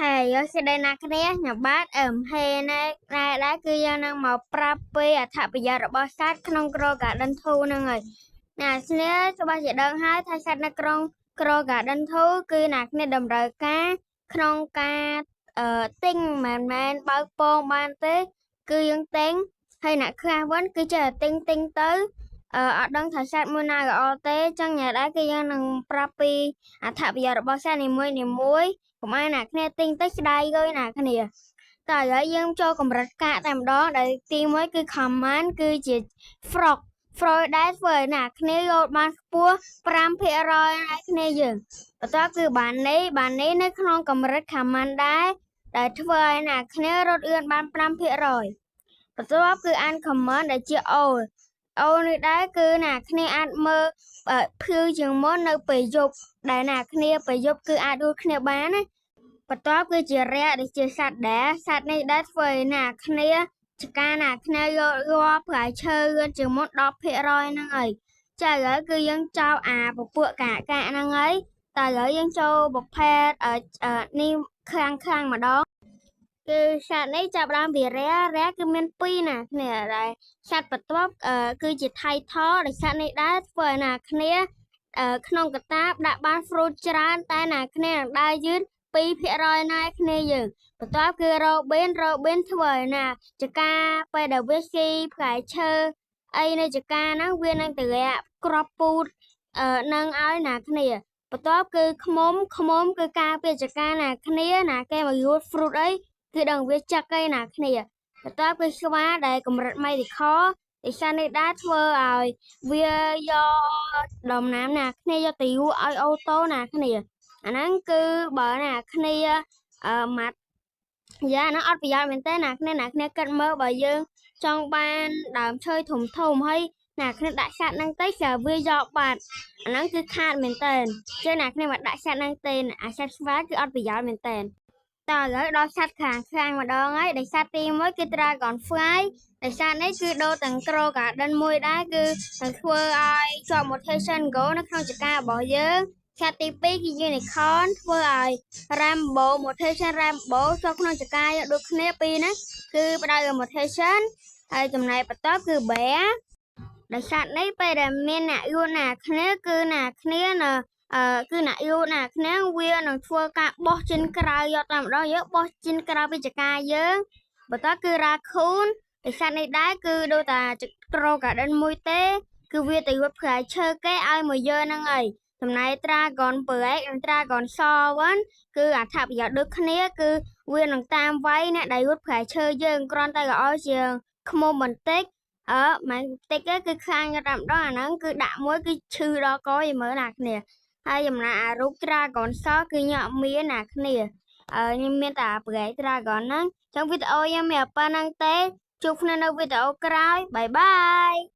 ហើយយកសេចក្តីណាគ្នាខ្ញុំបាទអឹមហេណែដែរដែរគឺយើងនឹងមកប្រាប់ពីអត្ថប្រយោជន៍របស់សត្វក្នុង Grow Garden 2ហ្នឹងហើយអ្នកគ្នាច្បាស់ជាដឹងហើយថាសត្វនៅក្នុង Grow Garden 2គឺអ្នកគ្នាតម្រូវការក្នុងការអឺទិញមិនមែនបើកពងបានទេគឺយើងទិញហើយអ្នកខ្លះវិញគឺចេះតែទិញទិញទៅអឺអត់ដឹងថាសត្វមួយណាល្អទេចឹងញ៉ែដែរគឺយើងនឹងប្រាប់ពីអត្ថប្រយោជន៍របស់សត្វនីមួយនីមួយកុំឲ្យអ្នកគ្នាទិញទៅស្ដាយលុយណាគ្នាតើឥឡូវយើងចូលកម្រិតកាកតែម្ដងដែលទី1គឺ common គឺជា frog frog ដែលធ្វើឲ្យអ្នកគ្នាយកបានខ្ពស់5%ហើយគ្នាយើងបន្ទាប់គឺ bunny bunny នៅក្នុងកម្រិត common ដែរដែលធ្វើឲ្យអ្នកគ្នារត់លឿនបាន5%បន្ទាប់គឺ uncommon ដែលជា owl owl នេះដែរគឺអ្នកគ្នាអាចមើលភ្លឺជាងមុននៅពេលយប់ដែលអ្នកគ្នាពេលយប់គឺអាចដួលគ្នាបានណាបន្ទាប់គឺជារយៈដែលជាសត្វដែរសត្វនេះដែរធ្វើឲ្យអ្នកគ្នាចការអ្នកគ្នាយករាប់ផ្លែឈើលឿនជាងមុន10%ហ្នឹងហើយចាឥឡូវគឺយើងចោលអាពពួកកាកាហ្នឹងហើយតែឥឡូវយើងចូលប្រភេទនេះខ្លាំងខ្លាំងម្ដងគឺសត្វនេះចាប់ដើមពី rare rare គឺមាន2ណាគ្នាដែរសត្វបន្ទាប់គឺជា turtle ដែលសត្វនេះដែរធ្វើឲ្យណាគ្នាក្នុងកតាបដាក់បាន fruit ច្រើនតែណាគ្នានឹងដើរយឺត2%ណាគ្នាយើងបន្ទាប់គឺ Robin Robin ធ្វើឲ្យណាចការពេលដែលវាស៊ីផ្លែឈើអីនៅចការហ្នឹងវានឹងតម្លាក់ក្របពូតអឺនឹងឲ្យណាគ្នាបន្ទាប់គឺឃ្មុំឃ្មុំគឺការពារចការណាគ្នាណាគេមកយួត fruit អីគឺដឹងវាចឹកអីណាគ្នាបន្ទាប់គឺស្វាដែលកម្រិត mythical ដោយសារនេះដែរធ្វើឲ្យវាយកដំណាំណាគ្នាយកទៅយួរឲ្យ auto ណាគ្នាអាហ្នឹងគឺបើណាគ្នាអឺម៉ាត់យ៉ាហ្នឹងអត់ប្រយោជន៍មែនទេណាគ្នាណាគ្នាគិតមើលបើយើងចង់បានដើមឈើធំធំហើយណាគ្នាដាក់សត្វហ្នឹងទៅស្រាប់វាយកបាត់អាហ្នឹងគឺខាតមែនតើជឿណាគ្នាមកដាក់សត្វហ្នឹងទេអាសត្វស្វាគឺអត់ប្រយោជន៍មែនតើតើឥឡូវដល់សត្វខាងខ្លាំងម្ដងហើយដែលសត្វទី1គឺ Dragon Fly ដែលសត្វនេះគឺដូរទាំង Grow Garden មួយដែរគឺនឹងធ្វើឲ្យជាប់ mutation go នៅក្នុងចការរបស់យើងសត្វទី2គឺ Unicorn ធ្វើឲ្យ Rainbow mutation Rainbow ចូលក្នុងចការយកដូចគ្នាពីរហ្នឹងគឺផ្ដោតលើ mutation ហើយចំណែកបន្ទាប់គឺ Bear ដោយសត្វនេះពេលដែលមានអ្នកយួរណាគ្នាគឺណាគ្នានៅអឺគឺអ្នកយួរណាគ្នាវានឹងធ្វើការបោះចិនក្រៅយកតែម្ដងយើងបោះចិនក្រៅពីចការយើងបន្ទាប់គឺ Raccoon ដោយសត្វនេះដែរគឺដូចតា Grow Garden មួយទេ គឺវាទៅយត់ផ្លែឈើគេឲ្យមកយើងហ្នឹងហើយចំណែក Dragon Black និង Dragon សវិញគឺអត្ថប្រយោជន៍ដូចគ្នាគឺវានឹងតាមវាយអ្នកដែលយត់ផ្លែឈើយើងគ្រាន់តែល្អជាងឃ្មុំបន្តិចអឺមិនតិចទេគឺខ្លាញ់តែម្ដងអាហ្នឹងគឺដាក់មួយគឺឈឺដល់កយមើលណាគ្នាហើយចំណែកអារូប Dragon សគឺញ៉ាំមានណាគ្នាអឺខ្ញុំមានតែ Black Dragon ហ្នឹងចឹងវីដេអូខ្ញុំមានប៉ុណ្្នឹងទេជួបគ្នានៅវីដេអូក្រោយ bye bye.